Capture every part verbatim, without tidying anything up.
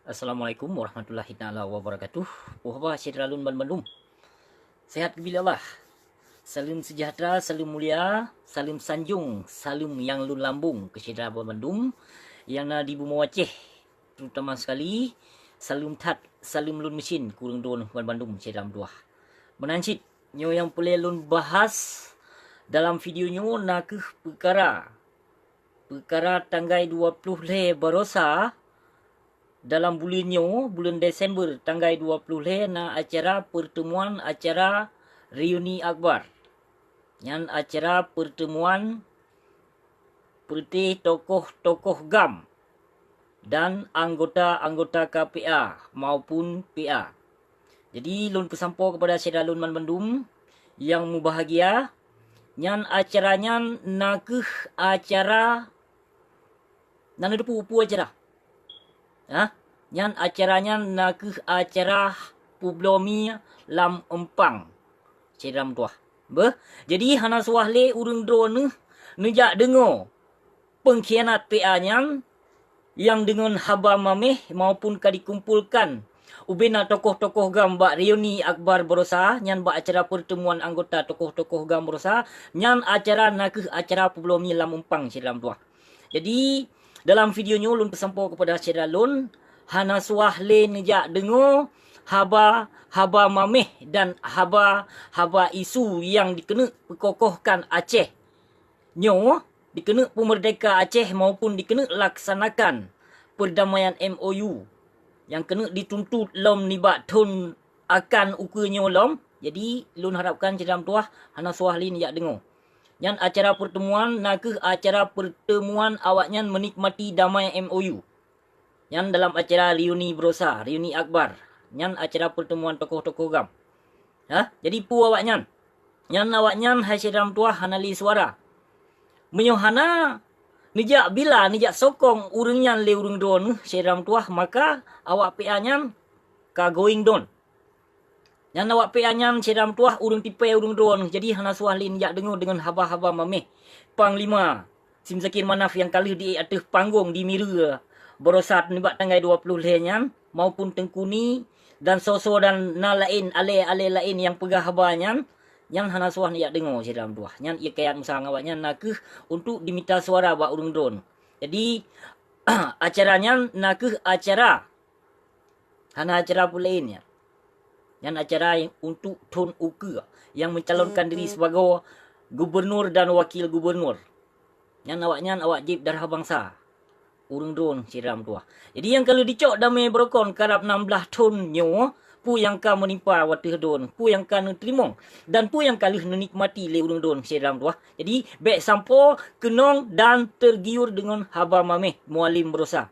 Assalamualaikum warahmatullahi taala wabarakatuh. Puhaba syedara lôn banmandum. Sehat keubiet lé Allah. Saleuem seujahteura, saleuem mulia, saleuem sanjong, saleuem nyang lôn lambong keu syedara banmandum nyang na di bumoe Aceh, terutama sekali saleuem that, saleuem lôn meucen keu ureuëng droeneuh banmandum syedara meutuwah. Meunan cit, nyoe nyang peureulée lôn bahas dalam video nyoe na kheueh peukara peukara tanggai dua ploh lhée barosa dalam buleuen nyoe, buleuen Desember, tanggai dua ploh lhée na acara peurteumuan acara reuni akbar. Nyan acara peurteumuan peureuteh tokoh-tokoh GAM dan anggota-anggota K P A maupun P A. Jadi, lôn peusampoe keupada syedara lôn banmandum nyang mubahgia, nyan acara nyan na kheueh acara, na neuteupeue peue acara? Hah? Nyan acara nyan na kheueh acara peubloe mie lam eumpang. Syedara meutuwah. Beuh, jadi hana suwah lé ureuëng droeneuh neujak deungoe peungkhianat P A nyan nyang deungon haba maméh maupun ka dikumpolkan ubena tokoh-tokoh GAM bak reuni akbar barosa nyan bak acara peurteumuan anggota tokoh-tokoh GAM barosa, nyan acara na kheueh acara peubloe mie lam eumpang syedara meutuwah. Jadi, dalam video nyoe lôn peusampoe keupada syedara lôn, hana suwah lé neujak deungoe haba-haba maméh dan haba-haba isu nyang dikeuneuk peukokohkan Aceh nyoe dikeuneuk peumeurdeka Aceh maupun dikeuneuk laksanakan peurdamaian M O U nyang keuneuk dituntut lom nibak thon akan ukeue nyoe lom. Jadi, lôn harapkan syedara meutuwah hana suwah lé neujak deungoe. Nyan acara peurteumuan na kheueh acara peurteumuan awaknyan meunikmati damai M O U. Nyan dalam acara reuni barosa, reuni akbar. Nyan acara peurteumuan tokoh-tokoh GAM. Ha? Jadi peue awaknyan? Nyan awaknyan hai syedara meutuwah hana lé suara. Meunyoe hana neujak bila, neujak sokong ureuëng nyan lé ureuëng droeneuh syedara meutuwah, maka awak P A nyan ka going down. Nyan awak P A nyan syedara meutuwah ureuëng tipée ureuëng droeneuh, jadi hana suwah lé neujak deungoe deungon haba-haba maméh Panglima Sim Zakir Manaf nyang ka lheueh di ateueh panggong di Mira barosa nibak tanggai dua ploh lhée nyan, maupun Teungku Ni dan soe-soe dan na laén alée-alée laén nyang peugah haba nyan, nyan hana suwah neujak deungoe syedara meutuwah. Nyan ie kayat musang awaknyan na kheueh untuk dimita suara bak ureuëng droeneuh. Jadi, acara nyan na kheueh acara, hana acara peue laén nyan. Nyan acara untuk thon ukeue nyang mencalonkan diri sibagoe gubunur dan wakil gubunur. Nyan awaknyan awak jieb darah bansa, ureuëng droeneuh syedara meutuwah. Jadi nyang ka lheueh dicok damé beurukon karab nam blaih thon nyoe, peue nyang ka meunimpa wateueh droeneuh, peue nyang ka neuteurimong, dan peue nyang ka lheueh neunikmati lé ureuëng droeneuh syedara meutuwah. Jadi bék sampoe keunong dan teugiur deungon haba maméh Mualem barosa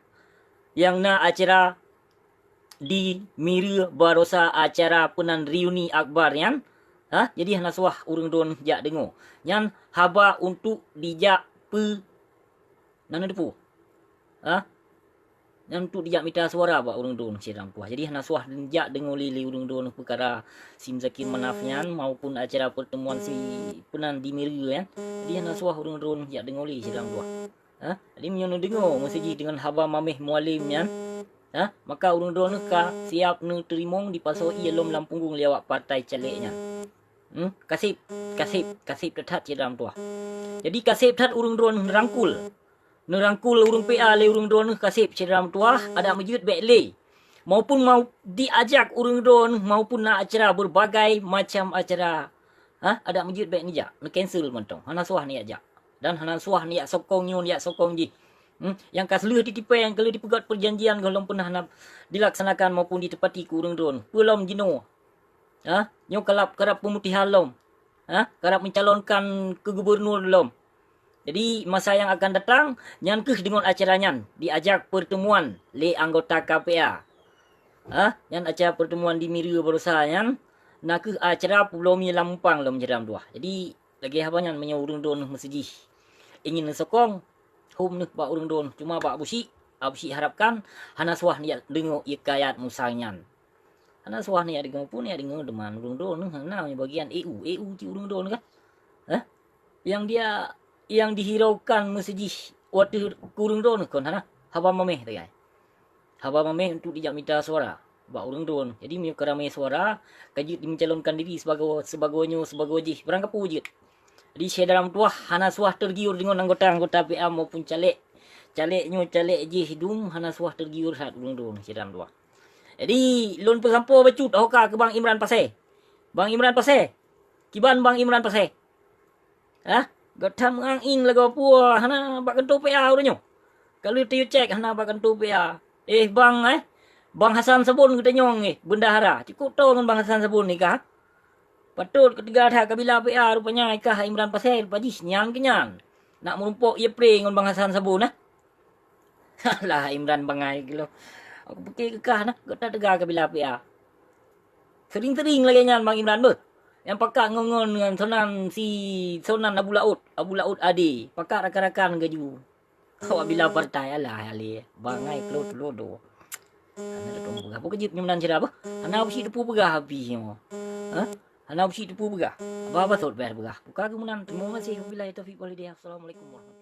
nyang na acara di Mira barosa acara peunan reuni akbar nyan. Ha? Jadi hana suwah ureuëng droeneuh jak deungoe. Nyan haba untuk dijak peu-, na neuteupeue? Ha? Nyan untuk dijak mita suara bak ureuëng droeneuh syedara meutuwah. Jadi hana suwah jak deungoe lé, lé ureuëng droeneuh peukara Sim Zakir Manaf nyan maupun acara peurteumuan si peunan di Mira nyan. Jadi hana suwah ureuëng droeneuh jak deungoe lé syedara meutuwah. Ha? Jadi meunyoe neudeungoe meuseujih deungon haba maméh Mualem nyan, ha? Maka ureuëng droeneuh ka siab neuteurimong dipasoe ié lom lam punggong lé awak partai calék nyan. Hmm? Kaseb, kaseb, kaseb that-that syedara meutuwah. Jadi kaseb that ureuëng droeneuh neurangkul. Neurangkul ureuëng P A lé ureuëng droeneuh kaseb syedara meutuwah, adak meujeuet bék lé. Maupun mau diajak ureuëng droeneuh maupun na acara berbagai macam acara. Ha? Adak meujeuet bék neujak, neucancel mantong. Hana suwah neujak. Dan hana suwah neujak sokong nyoe, neujak sokong jih. Hmm? Nyang ka lheueh ditipée, nyang ka lheueh dipeugét peujanjian gohlom peunah na dilaksanakan maupun ditepati keu ureuëng droeneuh. Peue lom jinoe? Ha? Nyoe kalab karab peumutihan lom. Ha? Karab mencalonkan keu gubunur lom. Jadi masa nyang akan datang, nyan kheueh deungon acara nyan diajak peurteumuan lé anggota K P A. Ha? Nyan acara peurteumuan di Mira barosa nyan, na kheueh acara peubloe mie lam eumpang lom syedara meutuwah. Jadi lagée haba nyan meunyoe ureuëng droeneuh meuseujih ingin neusokong, hom neuh bak ureuëng droeneuh. Cuma bak Abusyik, Abusyik harapkan hana suwah neujak deungoe ie kayat musang nyan. Hana suwah neujak deungoe, peue neujak deungoe teuma ureuëng droeneuh na bagian A U, A U cit ureuëng droeneuh kan? Hah? Nyang dia, nyang dihiraukan meuseujih wateueh keu ureuëng droeneuh kon hana haba maméh tagai. haba mameh untuk dijak mita suara bak ureuëng droen. Jadi meunyoe ka ramé suara, ka jeuet jimencalonkan diri sibagoe, sibagoe nyoe, sibagoe jih, barang kapeue jeuet. Jadi syedara meutuwah hana suah teugiur deungon anggota-anggota P A maupun caleg. Caleg nyoe caleg jih dum hana suah teugiur that ureuëng droen syedara meutuwah. Jadi lôn peusampoe bacut hoka keu Bang Imran Pasé. Bang Imran Pasé. Kiban Bang Imran Pasé. Hah? Gata meuang-ing lagoe peue hana bak kantô P A uroe nyoe? Ka lheueh tayue cek hana bak kantô P A. Eh bang eh, Bang Hasan Sabon geutanyong eh, bendahara. Cukôp toe ngon Bang Hasan Sabon ni kah? Patot keuteuga that kabila P A rupanya ikah Imran Pasé rupa jih nyan keu nyan. Nak meurumpok ie pre ngon Bang Hasan Sabon nah. Alah Imran bangai geuloh. Aku pike keu kah nah, gata teuga kabila P A. Sering-sering lagée nyan Bang Imran beuh. Nyang pakat ngon-ngon ngon sonan si sonan Abu Laôt, Abu Laôt Ade, pakat rakan-rakan gaju. Awak bila partai alah ale, bangai klot lodo. Hana tatong peugah. Peue keujeuet nyoe meunan sira beuh? Hana usi teupeu peugah abih nyoe. Hah? Hana usi teupeu peugah. Bah bah sot bah peugah. Buka keu meunan. Terima kasih. Wabillahi taufiq wal hidayah. Assalamualaikum warahmatullahi